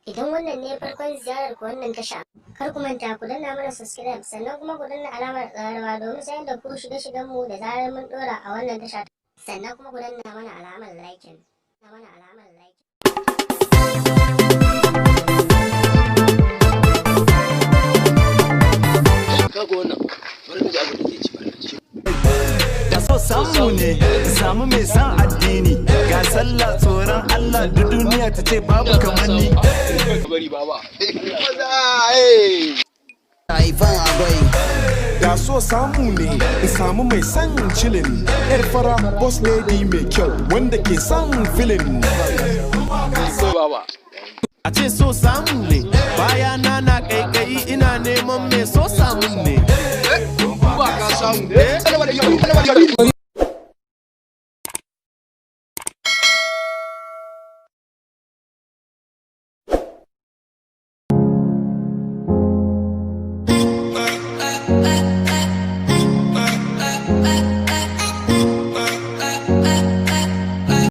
Idan wannan ne farkon ziyarar ku wannan tasha, kar ku manta ku danna mana subscribe, sannan kuma ku danna alamar ƙararrawa domin sanar da ku shirye-shiryen mu da zarar mun ɗora a wannan tasha. Sannan kuma ku danna mana alamar liking. Mana alamar liking. Kaga wannan, bari ka ji abin da zai ci, bari ka ji. Da so samu ne samu mai san addini, ga sallah, tsoron Allah, duk duniya ta ce babu kamar ni. Bari baba maza eh. Haifan agwai. Da so samu ne in samu mai son chillin, yar fara, boss lady mai kyau wanda ke son filin. Ko baba. A ce so samu ne baya na kaikayi, ina neman mai so samun ne. Ba ka samu.